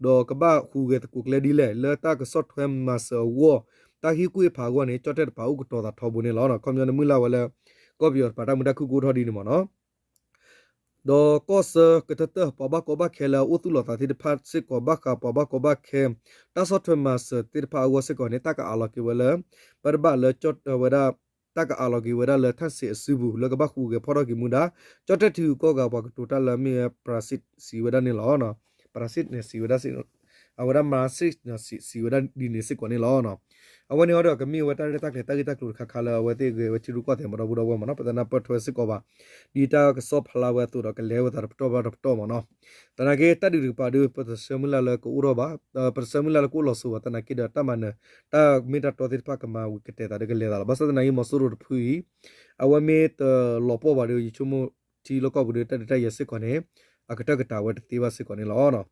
ဒီးကဘၣ်ဟူးဂဲၤသကိးကျဲဒ်လဲၣ် လၢတၢ်ကဆီၣ်ထွဲမၤစၢၤအဂီၢ်, တၢ်ဟ့ၣ်ကူၣ်ဟ့ၣ်ဖးအဂီၢ်န့ၣ် ကၠီၣ်တဲၣ်တပၤအိၣ်ကတီၤသးထီဘိန့ၣ်လီၤ. ခီပညီန့ၣ်မုၢ်လၢ်ဝဲလၢ ကီၢ်ပယီၤတပၤတၢ်မုာ်တၢ်ခုၣ်ကအိၣ်ထီၣ်ဒ်န့ၣ်မ့ၢ်နီၤ ဒီးကီၢ်ဆၢကတၢၢ်တၢၢ် ပှၤဘၣ်ကီဘၣ်ခဲလၢအအိၣ်သူၣ်လီၤသးသ့ၣ်တဖၣ်စ့ၢ်ကီး ဘၣ်ဃးပှၤဘၣ်ကီဘၣ်ခဲ တၢ်ဆီၣ်ထွဲမၤစၢၤသ့ၣ်တဖၣ်အဂီၢ်စ့ၢ်ကီးန့ၣ် တၢ်ကအးလီၤက့ၤဝဲလၢ ပတဘၣ်လၢကၠီၣ်ဝဲဒၣ် တၢ်ကအးလီၤက့ၤဝဲဒၣ်လၢထၣ်စ့ၣ်အစုပူၤ လၢကဘၣ်ဟူးဂဲၤဖီၣ်ထီၣ်က့ၤမူဒါ ကၠီၣ်တဲၣ်ထံဂုၤကီၢ်ဂၤပှၤကတိၤတၢ်လၢမ့ၢ်ဝဲ ပြၤစံး စံးဝဲဒၣ်န့ၣ်လီၤ. ပြၤစံးန့ၣ် စံးဝဲဒၣ် အဝဲဒၣ် မၤစံး စံးဝဲဒၣ်ဒ်န့ၣ်စ့ၢ်ကီးန့ၣ်လီၤ. အဝဲန့ၣ်အီၤဒီးကမ့ၢ်ဝဲတၢ်ရဲၣ်တၢ်ကျဲၤတၢ်ဂ့ၢ်တၢ်ကျိၤတခါခါလၢအဝဲသ့ၣ်ဂဲၤဝဲထံရူၢ်ကီၢ်သဲးမ့ၢ်ဒီပုၢ်ဒီဝဲၢ်မ့ၢ်နီၤ ပသနၢ်ပၢၢ်ထွဲစ့ၢ်ကီးဘၣ် ဒ်တၢ်ကစီၣ်ဖျါဝဲအသိးဒီးကလဲၤဝဲသးတပတီၢ်ဘၣ်တပတီၢ်မ့ၢ်နီၤ သနာ်က့ တၢ်ဒုးတကပၤဒီး ပတဆၢမုၢ်လၢ်လၢကအိၣ်ထီၣ်ဘၣ်, ပတဆၢမုၢ်လၢ်လၢကအိၣ်လီၤစိၤဘၣ် သနာ်က့ဒီးတၢ်မၤနၢၤ တၢ်မ့ၢ်တၢ်တီသ့ၣ်တဖၣ်ကမၤဝံၤကတဲာ်သးဒီးကလဲၤသးလီၤ. ဘၣ်ဆၣ်သနာ်က့ မီၤစိရိၤတဖုအံၤ အဝဲမ့ၢ်တလီၤပှီၢ်ဘၣ်ဒီး ယဆိကမိၣ်ထံလီၢ်ကီၢ်ပူၤဒီး တၢ်ဒုးတၢ်ယၤစ့ၢ်ကီးန့ၣ် အကတၢၢ်ကတၢၢ်ဝဲတသ့ဘၣ်စ့ၢ်ကီးန့ၣ်လီၤ.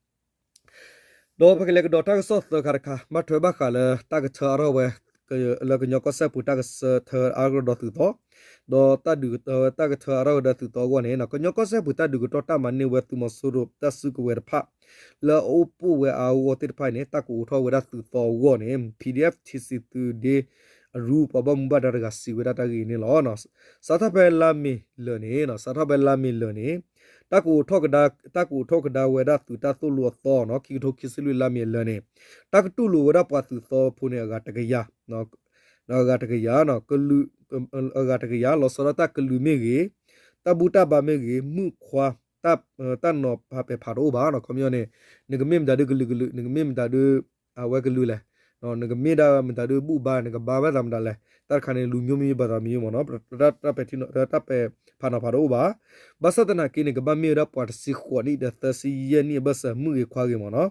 ဒီးပကလဲၤကဒီးတၢ်ကစီၣ်သၢခါတခါ ဘၣ်ထွဲဘၣ်ဃးလၢတၢ်ကထၢအါထီၣ်ဝဲ လၢကညီကီၢ်စဲၣ်ပူၤတၢ်ကထၢအါထီၣ်ဒီးသုးသီ, ဒီးတၢ်ဒုးတၢ်ကထၢအါထီၣ်ဝဲဒီးသုးသီအဂီၢ်န့ၣ် ကညီကီၢ်စဲၣ်ပူၤတၢ်ဒုးကတီၢ်တၢ်မၤန့ၢ်ဝဲသုးမီၤစိရိၤတၢ်စုကဝဲၤတဖၣ် လၢအအိၣ်ပိာ်ဝဲအါအဂီၢ်သ့ၣ်တဖၣ်အံၤန့ၣ် တၢ်ကအိးထီၣ်ဝဲဒၣ်သုးသီအဂီၢ်န့ၣ် PDF ထံဆံးသုးဒ့အရူ ပှၤဘၣ်မူဘၣ်ဒါတဂၤစံးဝဲဒၣ်တၢ်ဂ့ၢ်အံၤန့ၣ်လီၤ. စးထီၣ်ဖဲလါမ့ၤလၢာ်န့ၣ် စးထီၣ်ဖဲလါမ့ၤလၢာ်န့ၣ် တၢ်ကအိးထီၣ်ကဒါ တၢ်ကအိးထီၣ်ကဒါဝဲဒၣ်သုးတၢ်သိၣ်လိအသီနီၤ ခံကထိခံဆံလွံၢ်လါမ့ၤအလၢာ်န့ၣ် တၢ်ကတူၢ်လိာ်ဝဲဒၣ်ပှၤသုးသီဖိန့ၣ် အဂၤတကယၤ အဂၤတကယၤ အဂၤတကယၤ လီၤဆီဒၣ်တၢ်ကလုာ်မ့ၢ်ဂ့ၤ, တၢ်ဘူၣ်တၢ်ဘါမ့ၢ်ဂ့ၤ, မုၣ်ခွါ တၢ်နီၤဖးပဲာ်ဖးတအိၣ်ဘၣ်နီၤ ခီပညီန့ၣ် နကမ့ၢ်မတၤဒုကလုာ်ကလုာ် နကမ့ၢ်မတၤဒု အဝဲကလုာ်လဲၣ်, နကမ့ၢ်ဒၣ်မတၤဒုဘူၣ်ဘါ နကဘါဝဲသးမတၤလဲၣ် တၢ်တခါန့ၣ် လူမျိုးမရွေး ဘာသာမရွေးမ့ၢ်နီၤ တၢ်ပဲာ်ထံနီၤ တၢ်ပဲာ်ဖးနီၤဖးတအိၣ်ဘၣ်. ဘၣ်ဆၣ်သနာ်က့န့ၣ် ကဘၣ်မ့ၢ်ဝဲဒၣ်ပှၤတဆံဃိးနံၣ်ဒီးသၢဆံယဲၢ်နံၣ်အဘၢၣ်စၢၤ မုၣ်ဂ့ၤခွါဂ့ၤမ့ၢ်နီၤ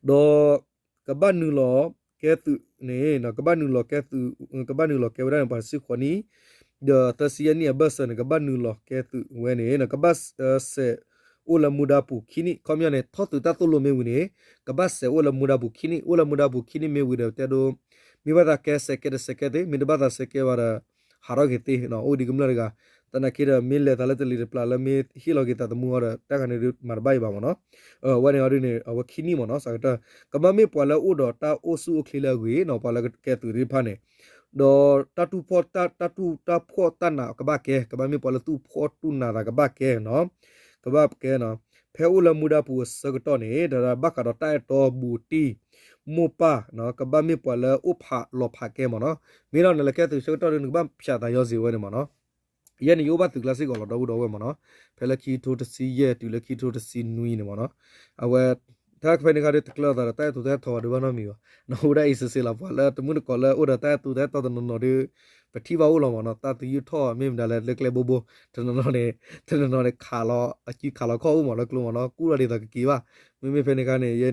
ဒီး ကဘၣ်နုာ်လီၤကဲသုးန့ၣ် ကဘၣ်နုာ်လီၤကဲသုး ကဘၣ်နုာ်လီၤကဲဝဲဒၣ်န့ၣ် ပှၤတဆံဃိးနံၣ် ဒီးသၢဆံယဲၢ်နံၣ်အဘၢၣ်စၢၤန့ၣ် ကဘၣ်နုာ်လီၤကဲသုးဝဲန့ၣ် ကဘၣ်စဲး အိၣ်လၢမူဒါပူၤခံနံၣ် ခီပညီန့ၣ် ထီၣ်သုးတၢ်သိၣ်လိမ့ၢ်ဝံၤန့ၣ် ကဘၣ်စဲးအိၣ်လၢမူဒါပူၤခံနံၣ် အိၣ်လၢမူဒါပူၤခံနံၣ်မ့ၢ်ဝံၤဒီး တဲဒိ မ့ၢ်ဘၣ်သးကဲစဲးကဲတစဲးကဲသ့ မ့ၢ်တဘၣ်သးစဲးကဲဘၣ်ဒီး ဟးထီၣ်က့ၤသ့ အိၣ်ဒံးကမျၢၢ်တဂၤ သနာ်က့ဒီး မ့ၢ်လဲၤသးလၢတလံၤတပျၢ်လၢမ့ၢ်ဟ့ၣ်လီၤက့ၤသးသမူအီၤဒီး တၢ်ခါန့ၣ်ဒုးမၤတဘၣ်အံၤဘၣ်မ့ၢ်နီၤ အဝဲန့ၣ်အီၤဒုးန့ၣ် အဝဲခံနံၣ်မ့ၢ်နီၤ စးကတၢၢ် ကဘၣ်မ့ၢ်ပှၤလၢအိၣ်ဒီးတၢ်အိၣ်ဆူၣ်အိၣ်ချ့လၢအဂ့ၤနီၤ ပှၤလၢကဲသုးသ့ၣ်တဖၣ်န့ၣ် ဒီးတၢ်တူၢ်ဖှီၣ်တၢ် တၢ်တူၢ်တၢ်ဖှီၣ်တၢ်နးကဘၣ်ကဲ ကဘၣ်မ့ၢ်ပှၤလၢတူၢ်ဖှီၣ်တူၢ်နးသးကဘၣ်ကဲနီၤ ကဘၣ်ကဲနီၤ ဖဲအိၣ်လၢမူဒါပူၤအဆၢကတီၢ်န့ၣ် ဒီးဘၣ်ဃးဒီးတၢ်အဲၣ်တီဘူးတံၢ် မိၢ်ပၢ် ကဘၣ်မ့ၢ်ပှၤလၢအိၣ်ဖးလီၤဖးကဲမ့ၢ်နီၤ မ့ၢ်လီၤန့ၣ်လၢကဲသုးဆၢကတီၢ်ဒုး နကဘၣ်ဖၠးသးယီၤစ့ၤဝဲန့ၣ်မ့ၢ်နီၤ ယဲန့ၣ် ယအိၣ်ဘၣ်သုးကျါစ့ၢ်ကီးလီၤ ဒီပုၢ်ဒီဝဲၢ်မ့ၢ်နီၤ ဖဲလၢခံကထိတဆံယဲၢ်တုၤလၢခံကထိတဆံနွံန့ၣ်မ့ၢ်နီၤ အဝဲ တၢ်ဖဲန့ၣ်ခါဒုး တကျၢၤသးဒီး တၢ်အဲၣ်တီတၢ်အဲၣ်တီၤဘၣ်ဒုးဘၣ်နီတမံၤဘၣ် နအိၣ်ဒၣ်အံၤစ့ၢ်စ့ၢ်လီၤ ပှၤလၢတမုၢ်တကိးလၢအိၣ်ဒီးတၢ်အဲၣ်တီတၢ်အဲၣ်တီတနီၤနီၤဒုး ပထံၣ်ဘၣ်အိၣ်လီၤမ့ၢ်နီၤ တၢ်သယုၢ်ထီၣ်မ့ၢ်မတၤလဲၣ်လၢကျဲဘိဘိ တနီၤနီၤန့ၣ် တနီၤနီၤန့ၣ် ခးလီၤ အစုခးလီၤခီၣ်အိၣ်မ့ၢ်လၢကျိမ့ၢ်နီၤ ကူၣ်လီၤဒ်သိးကက့ၤဘၣ် မ့မ့ၢ်ဖဲန့ၣ်ခါန့ၣ် ယဲ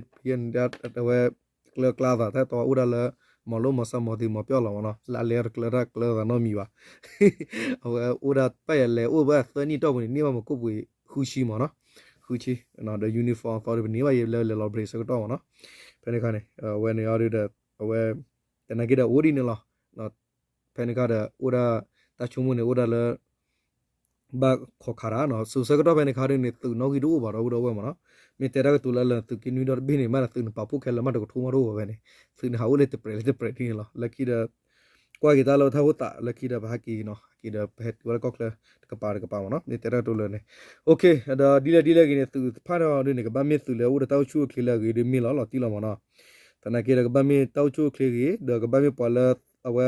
အဝဲ ကျၢၤကျါသး တၢ်အဲၣ်တီအိၣ်ဒၣ်လၢ မၤလိမၤစၢၤမၤသံမၤပျီၢ်လီၤမ့ၢ်နီၤ လၢအလဲၤတကျၢၤတၢ်ကျၢၤသးနီတမံၤဘၣ် အဝဲအိၣ်ဒၣ်ဘၣ်ယၤလဲၤအိၣ်ဘၣ်သၢနံၣ်တီၢ်ပူၤန့ၣ် န့ၢ်ဘၣ်မ့ၢ်ကိၣ်ပှ့ၤဃုဆံမ့ၢ်နီၤ ဃုဆံ ဒီး uniform အသီဒီး ပန့ၢ်ဘၣ်ယဲလၢလဲၤလီၤဘြ့းဆၢကတီၢ်မ့ၢ်နီၤ ဖဲန့ၣ်ခါန့ၣ် အဝဲန့ၣ်အီၤဒုးဒီး အဝဲ သနာ်က့ဒီးအိၣ်ဒ်န့ၣ်လီၤ ဖဲန့ၣ်ခါဒီး အိၣ်ဒၣ် တၢ်ဆိကမိၣ်န့ၣ် အိၣ်ဒၣ်လၢ ဘၣ်ခိးခးတၢ်နီၤ စိၤဆၢကတီၢ်ဖဲန့ၣ်ခါဒုးန့ၣ် သုးနီၣ်ဂံၢ်တအိၣ်ဘၣ်ဒီပုၢ်ဒီဝဲၢ်မ့ၢ်နီၤ မ့ၢ်တဲတၢ်ကတိၤလၢလၢသုးက့နွံဒီတဘ့ၣ်န့ၣ် မ့ၢ်ဒီးသုးန့ၣ်ပာ်ဖှိၣ်ခဲလၢာ်မးတကထိမးတအိၣ်ဘၣ်ဖဲန့ၣ် သုးန့ၣ်ဟးအိၣ်လၢတပြဲးလၢတပြဲးဒ်န့ၣ်လီၤ လၢခံဒီး ကွၢ်က့ၤတၢ်လၢတၢ်အိၣ်သး လၢခံဒီးပဟဲက့ၤနီၤ ဟဲက့ၤဒီးပဟဲတုၤဝဲလၢကီၢ်ချၢတကပၤတကပၤမ့ၢ်နီၤ မ့ၢ်တဲတၢ်ကတိၤလၢန့ၣ် ဒီးဒ်လဲၣ်ဒ်လဲၣ်ဂ့ၤန့ၣ် သုးတဖၣ်န့ၣ်ဒုးန့ၣ် ကဘၣ်မ့ၢ်သုးလၢအအိၣ်ဒီးတၢ်အိၣ်ဆူၣ်အိၣ်ချ့လၢအဂ့ၤဒုးမ့ၢ်လီၤလီၤတံၢ်လီၤမ့ၢ်နီၤ သနာ်က့ဒီးကဘၣ်မ့ၢ်တၢ်အိၣ်ဆူၣ်အိၣ်ချ့ဂ့ၤ ဒီးကဘၣ်မ့ၢ်ပှၤလၢ အဝဲ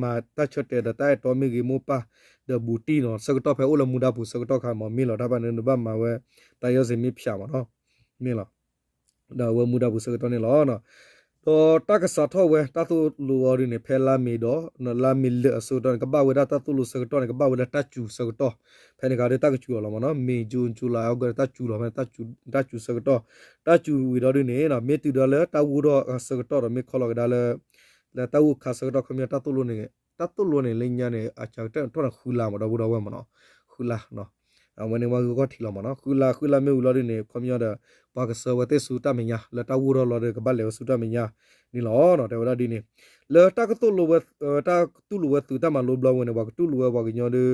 မၤတၢ်ဆၢတဲာ်ဒီးတၢ်အဲၣ်တီမ့ၢ်ဂ့ၤ မိၢ်ပၢ် ဒီးဘူးတံၢ်နီၤ ဆၢကတီၢ်ဖဲအိၣ်လၢမူဒါပူၤဆၢကတီၢ်ခါမ့ၢ် မ့ၢ်လီၤတၢ်ဘၣ်န့ၣ် နဘၣ်မၤဝဲ တၢ်ယီၢ်စ့မ့ၢ်ဖၠးမ့ၢ်နီၤ မ့ၢ်လီၤ ဒီးအဝဲမူဒါပူၤဆၢကတီၢ်န့ၣ်လီၤ ဒီးတၢ်ကစးထီၣ်ဝဲတၢ်သိၣ်လိအီၤဒုးန့ၣ် ဖဲလါမ့ၤဒီး လါမ့ၤလၢာ်အဆၢကတီၢ်န့ၣ် ကဘၣ်ဝဲဒၣ်တၢ်သိၣ်လိဆၢကတီၢ်န့ၣ် ကဘၣ်ဝဲလၢတၢ်စူၤဆၢကတီၢ် ဖဲန့ၣ်ခါဒုးတၢ်ကစူၤအီၤလီၤမ့ၢ်နီၤ မ့ၤ June July August တၢ်စူၤလီၤ ဖဲတၢ်စူၤဆၢကတီၢ် တၢ်စူၤဝံၤဒီးဒုးန့ၣ် မ့ၢ်တုၤဒီးလၢတၢ်ဂိၢ်ထီၣ်အဆၢကတီၢ်ဒီးမ့ၢ်ခီလီၤကဒါလၢ လၢတၢ်ဂိၢ်ခါဆၢကတီၢ်ခီပညီတၢ်သိၣ်လိန့ၣ် တၢ်သိၣ်လိန့ၣ်လၢညါန့ၣ် အစှၤကတၢၢ်ထီၣ်န့ၣ်ဃုလါမ့ၢ်ဒီပုၢ်ဒီဝဲၢ်မ့ၢ်နီၤ ဃုလါ အဝဲန့ၣ်ဝဲဂုၢ်ခီၣ်ထံးလီၤမ့ၢ်နီၤ ဃုလါ ဃုလါမ့ၢ်ဝံၤလီၤဒုးန့ၣ် ခီပညီဒီး ပှၤကဆှၢဝဲသ့ၣ်ဆူတၢ်မဲာ်ညါ လၢတၢ်ဂိၢ်ထီၣ်လီၤဒီးကဘၣ်လဲၤဝဲဆူတၢ်မဲာ်ညါန့ၣ်လီၤ တဲဝဲဒၣ်ဒ်န့ၣ် လၢတၢ်ကသိၣ်လိဝဲ တၢ်ကတူၢ်လိာ်ဝဲသုးတၢ်မၤလိဘျီဝဲန့ၣ် ပှၤကတူၢ်လိာ်ဝဲပှၤကညီဒီး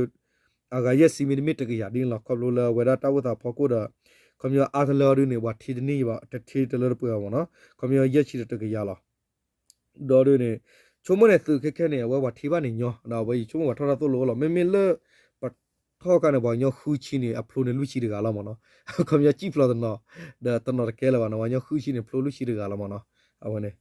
အဂၤယဲၢ်ဆံမ့တမ့ၢ်တကယၤဒ်န့ၣ်လီၤ ခီဖျိလၢအဝဲဒၣ်တၢ်အိၣ်သးဖီခိၣ်ဒီး ခီပညီအါတလၢအီၤဒုးန့ၣ် ပှၤထံတန့ၢ်ဘၣ် တထံတလၢတပှဲၤအီၤမ့ၢ်နီၤ ခီပညီယဲၢ်ဆံဒီးတကယၤလီၤ ဒီးဒုးန့ၣ် ဆိကမိၣ်န့ၣ်သုးခဲခဲန့ၣ် အဝဲပှၤထံၣ်ဘၣ်န့ၣ်ညီ ဒီးအဝဲယဆိကမိၣ်ပှၤထီၣ်တၢ်သိၣ်လိအီၤလီၤ မ့မ့ၢ်လၢ ပထီၣ်ခါန့ၣ် ပှၤကညီဃုဆံန့ၣ် အဖျိန့ၣ်လွံၢ်ဆံတဂၤလီၤမ့ၢ်နီၤ ခီပညီစံၣ်ဖျိးတနီၤ ဒီးတနီၤတကဲလၢၤဘၣ်နီၤ ပှၤကညီဃုဆံန့ၣ် ဖျိလွံၢ်ဆံတဂၤလီၤမ့ၢ်နီၤ အဝဲန့ၣ်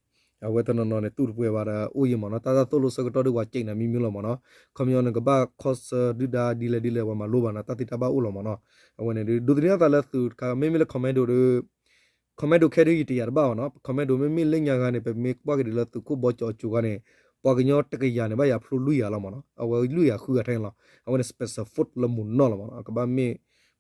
အဝဲတနီၤနီၤန့ၣ် တူၢ်တပှဲၤဘၣ်ဒီးအိၣ်ယံၤမ့ၢ်နီၤ တၢ်တၢ်သိၣ်လိဆၢကတီၢ်ဒုးပှၤစံးနၤမံမံလီၤမ့ၢ်နီၤ ခီပညီနကဘၣ်ခီဆၢဒုၣ်ဒါဒ်လဲၣ်ဒ်လဲၣ်ပှၤမၤလိဘၣ်နီၤ တၢ်သ့တၢ်ဘၣ်အိၣ်လီၤမ့ၢ်နီၤ အဝဲန့ၣ်ဒုး ဒိးသန့ၤအသးလၢသုးတခါ မ့မ့ၢ်လၢ commando ဒုး commando ခဲဒုးယတယာ်တဘၣ်ဘၣ်နီၤ commando မ့မ့ၢ်လၢညါဂၤန့ၣ် ပမ့ၢ်ကွၢ်က့ၤဒ်လၢသုးခိၣ်ဘီကၠီအစိၤခါန့ၣ် ပှၤကညီတကယၤန့ၣ် ဘၣ်ယၤဖျိလွံၢ်ယၤလီၤမ့ၢ်နီၤ အဝဲလွံၢ်ယၤဃုဂၤထဲန့ၣ်လီၤ အဝဲန့ၣ် special force လၢမုၢ်နီၢ်လီၤမ့ၢ်နီၤ ကဘၣ်မ့ၢ်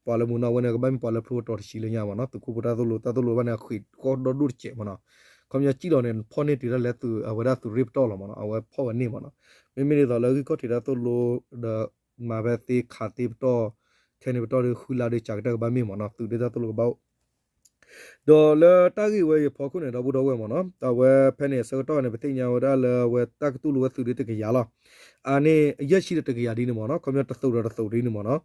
ပှၤလၢမုၢ်နီၢ် အဝဲန့ၣ် ကဘၣ်မ့ၢ်ပှၤလၢဖျိကတီၤတဆံလၢညါမ့ၢ်နီၤ သုးခိၣ်ဖိတၢ်သိၣ်လိ တၢ်သိၣ်လိဘၣ်န့ၣ် အဃံးဃီဒီဒူၣ်တစဲးမ့ၢ်နီၤ ခီပညီစံၣ်လီၤန့ၣ် ဖီၣ်န့ၢ်တုၤဒၣ်လဲာ်သုး အဝဲဒၣ်သုးရ့ၣ်ပတီၢ်လီၤမ့ၢ်နီၤ အဝဲဖီၣ်ဝဲန့ၣ်မ့ၢ်နီၤ မ့မ့ၢ်ဒ်သိးလၢဂံၢ်ခီၣ်ထံးတၢ်သိၣ်လိ ဒီးမၤဖဲသ့ခးသ့ပတီၢ် ခဲန့ၣ်ပတီၢ်ဒုးဃုလါဒုးစှၤကတၢၢ်ကဘၣ်မ့ၢ်မ့ၢ်နီၤ သုးဒုးတၢ်သိၣ်လိကဘၣ်အိၣ် ဒီးလၢတၢ်ဂ့ၢ်ဝဲအံၤအဖီခိၣ်န့ၣ် ဒီပုၢ်ဒီဝဲၢ်မ့ၢ်နီၤ အဝဲဖဲန့ၣ်အဆၢကတီၢ်န့ၣ် ပသ့ၣ်ညါဝဲဒၣ်လၢအဝဲတၢ်ကတူၢ်လိာ်ဝဲသုးဒုးတကယၤလီၤ အန့ၣ် ယဲၢ်ဆံဒီးတကယၤဒ်န့ၣ်မ့ၢ်နီၤ ခီပညီတသုးဒီးတသုးဒ်န့ၣ်မ့ၢ်နီၤ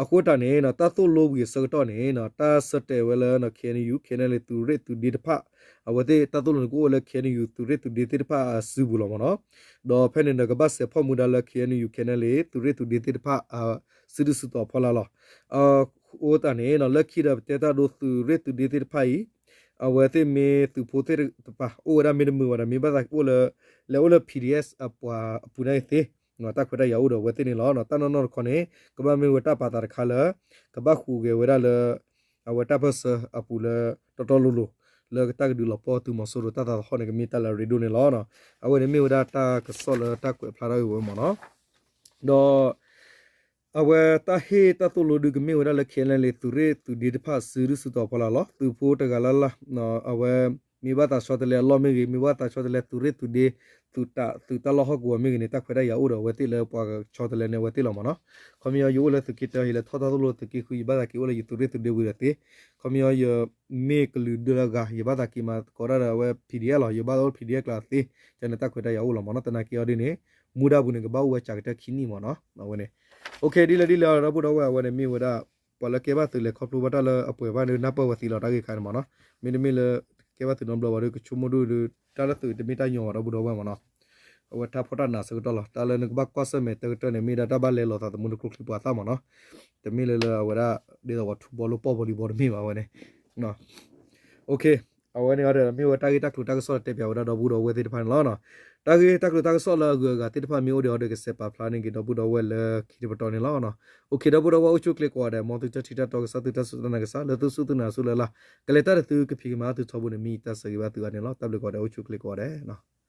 အဃိသတးန့ၣ် တၢ်သိၣ်လိဝံၤအဆၢကတီၢ်န့ၣ် တၢ်ဆၢတဲာ်ဝဲလၢ KNU KNLA သုးရ့ၣ်သုးဒ့တဖၣ် အဝဲသ့ၣ်တၢ်သိၣ်လိန့ၣ်ကအိၣ်ဝဲလၢ KNU သုးရ့ၣ်သုးဒ့သ့ၣ်တဖၣ်အစုပူၤလီၤမ့ၢ်နီၤ ဒီးဖဲန့ၣ်ဒီးကဘၣ်စဲးဖီၣ်မူဒါလၢ KNU KNLA သုးရ့ၣ်သုးဒ့သ့ၣ်တဖၣ် စုဒုၣ်စုတီၤဖီလာ်လီၤ အဃိသတးန့ၣ် လၢခံဒီးပတဲတၢ်ဒိသုးရ့ၣ်သုးဒ့သ့ၣ်တဖၣ်အံၤ အဝဲသ့ၣ်မ့ၢ်သုးဖိသ့ၣ်တဖၣ် အိၣ်ဝဲဒၣ်မ့ၢ်တမုာ်ဘၣ်ဒီး မ့ၢ်ဘၣ်သးအိၣ်လၢ လဲၤအိၣ်လၢ P D S အပှၤအပူၤန့ၣ်သ့ တၢ်ခွဲးတၢ်ယာ်အိၣ်ဒီးအဝဲသ့ၣ်န့ၣ်လီၤ. တၢ်နီၢ်နီၢ်တခီန့ၣ် ကဘၣ်မ့ၢ်ဝဲတၢ်ပာ်သးတခါလၢ ကဘၣ်ဃုာ်ဂဲၤဝဲဒၣ်လၢ အဝဲတၢ်ပၢၢ်ဆၢအပူၤလၢ တီတီလိၤလိၤ လၢတၢ်ကဒုးလီၤပှီၢ်သုးမီၤစိရိၤတၢ်သးသဟီၣ်န့ၣ် ကမ့ၢ်တၢ်လၢအရ့ဒိၣ်န့ၣ်လီၤ. အဝဲန့ၣ်မ့ၢ်ဝဲဒၣ်တၢ်ကစီၣ်လၢတၢ်ကွဲးဖျါထီၣ်ဂ့ၤဝဲမ့ၢ်နီၤ. ဒီး အဝဲတၢ်ဟ့ၣ်တၢ်သိၣ်လိဒုးကမ့ၢ်ဝဲဒၣ်လၢ K N L A သုးရ့ၣ်သုးဒ့တဖၣ်စုဒုၣ်စုတီၤဖီလာ်လီၤ. သုးဖိတဂၤလၢ်လၢ် အဝဲ မ့ၢ်ဘၣ်သးဆီတလဲအလီၢ်မ့ၢ်ဂ့ၤ, မ့ၢ်ဘၣ်သးဆီတလဲသုးရ့ၣ်သုးဒ့, သုးတၢ် သုးတၢ်လီၢ်ဟီၣ်ကဝီၤမ့ၢ်ဂ့ၤန့ၣ် တၢ်ခွဲးတၢ်ယာ်အိၣ်ဒီးအဝဲသ့ၣ်လၢပှၤဆီတလဲန့ၣ်အဝဲသ့ၣ်လီၤမ့ၢ်နီၤ. ခီပညီယအိၣ်လၢသုးက့တၢ ယလဲၤထီၣ်တၢ်သိၣ်လိသုးက့ဃု ယဘၣ်သးက့ၤအိၣ်လၢယသုးရ့ၣ်သုးဒ့ဝံၤဒီးသ့, ခီပညီယမ့ၢ်ကလုာ်ဒၢလၢအဂၤ ယဘၣ်သးက့ၤမၤသကိးတၢ်ဒီးအဝဲ P D F လီၤ, ယဘၣ်သးအိၣ် P D F ကျါသ့, ကန့ၣ်တၢ်ခွဲးတၢ်ယာ်အိၣ်လီၤမ့ၢ်နီၤ. သနာ်က့အီၤဒ်န့ၣ် မူဒါပူၤန့ၣ် ကဘၣ်အိၣ်ဝဲစှၤကတၢၢ်ခံနံၣ်မ့ၢ်နီၤ အဝဲန့ၣ်. အိၣ်ခ့ ဒ်လဲၣ်ဒ်လဲၣ်ဒီပုၢ်ဒီဝဲၢ် အဝဲန့ၣ်မ့ၢ်ဝဲဒၣ် ပှၤလၢကဲဘၣ်သုးလဲၤခီဖျိဘၣ်တၢ်လၢအပှဲၤဘၣ်န့ၣ် နၢ်ပၢၢ်ဝဲသ့လီၤတၢ်ဂ့ၢ်ခါန့ၣ်မ့ၢ်နီၤ. မ့တမ့ၢ်လၢ ကဲဘၣ်သုးနီတဘျီဘၣ်ဒီး ကဆိကမိၣ်ဒိၣ်ဒီး တၢ်လၢသုးတမ့ၢ်တၢ်ညီဘၣ်ဒီပုၢ်ဒီဝဲၢ်မ့ၢ်နီၤ. အဝဲတၢ်ဖှီၣ်တၢ်နးဆၢကတီၢ်လီၤ. တၢ်လၢနကဘၣ်ကွၢ်ဆၢၣ်မဲာ်တၢ်ကတၢၢ်န့ၣ် မ့ၢ်ဒၣ်တၢ်ဘၣ်လဲလိာ်သးသမူတကျိချံပှၤသၣ်မ့ၢ်နီၤ. တမ့ၢ်လၢလၢအဝဲဒၣ် ဒ်သိးပှၤထူဘီလိပီၢ်ဘီလံၤဘီတမ့ၢ်ဘၣ်ဝဲန့ၣ် အိၣ်ခ့ အဝဲန့ၣ်ဒီး မ့ၢ်ဝဲတၢ်ဂ့ၢ်တၢ်ကျိၤတၢ်ကစီၣ်လၢတဲပၠးဝဲဒၣ်ဒီပုၢ်ဒီဝဲၢ်သ့ၣ်တဖၣ်န့ၣ်လီၤ. တၢ်ဂ့ၢ်တၢ်ကျိၤတၢ်ကစီၣ်လၢအဂုၤအဂၤသ့ၣ်တဖၣ်မ့ၢ်အိၣ်ဒီးအီၤဒီး ကစဲးပာ်ဖျါန့ၢ်က့ၤဒီပုၢ်ဒီဝဲၢ်လၢခံတပတီၢ်န့ၣ်လီၤ. အိၣ်ခ့ ဒီပုၢ်ဒီဝဲၢ် အိၣ်ဆူၣ်အိၣ်ချ့ကိးဂၤဒဲး မ်သုတၢ်ထံၣ်တၢ်တီကစီၣ်သုတၢ်စူၢ်တၢ်နာ်ကစၢ် လၢသုစူၢ်သုနာ်ဆူၣ်လၢ်လၢ် ကလဲၤတၢ်ဒီးသုကဖံးကမၤသုထီဘိန့ၣ် မ့ၢ်ယတၢ်ဆၢဂ့ၤဘၣ်သုဂၤန့ၣ်လီၤ. တၢ်ဘျုးကိးဂၤဒဲး အိၣ်ဆူၣ်အိၣ်ချ့ကိးဂၤဒဲး